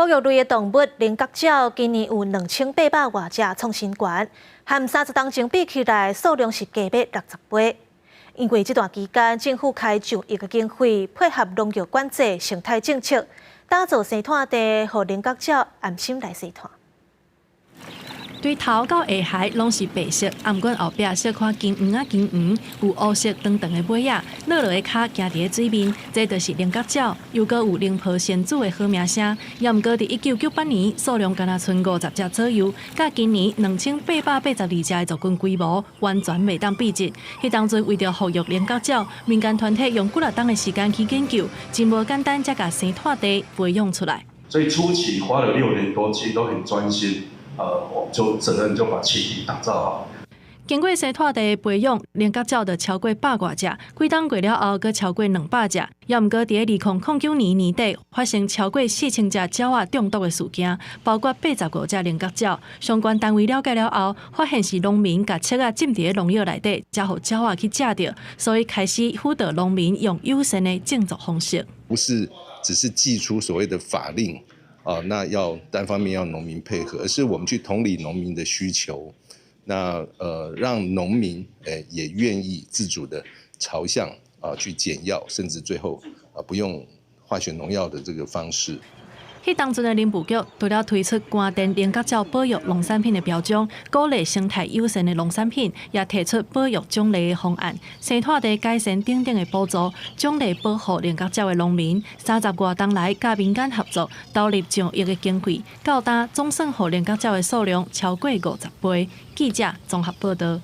保育類的動物菱角鳥今年有2800外隻，創新高，和30冬前比起來，數量是加欲60倍。因為這段期間政府開上億的經費，配合農藥管制、生態政策，打造生態地，予菱角鳥安心來生湠。對頭到下頦攏是白色，毋過後壁小可金黃仔金黃，有烏色長長的尾仔，落落的跤行佇咧水面，這就是菱角鳥，又閣有菱婆仙子的好名聲。也毋過佇1998年數量干焦賰50隻左右，佮今年2882隻的族群規模完全袂當比較。彼當陣為著復育菱角鳥，民間團體用幾若冬的時間去研究，真無簡單，才共生態地培養出來。所以初期花了6年多，其實都很專心。我就整個人就把棲地打造好。經過生態地培養，菱角鳥就超過百外隻，幾冬過了後，閣超過200隻。也毋過佇咧2009年年底，發生超過4000隻鳥仔中毒的事件，包括85隻菱角鳥。相關單位了解了後，發現是農民共粟仔浸佇咧農藥內底，才予鳥仔去食著，所以開始輔導農民用友善的種作方式。不是只是祭出所謂的法令。啊，那要單方面要農民配合，而是我們去同理農民的需求，那讓農民也願意自主的朝向啊去減藥，甚至最後啊不用化學農藥的這個方式。彼當陣的林務局除了推出關電菱角鳥保育農產品的標章，鼓勵生態友善的農產品，也提出保育獎勵的方案，生態地改善等等的補助，獎勵保護菱角鳥的農民。30外冬來，佮民間合作，投入上億的經費，到今總算予菱角鳥的數量超過50倍。記者綜合報道。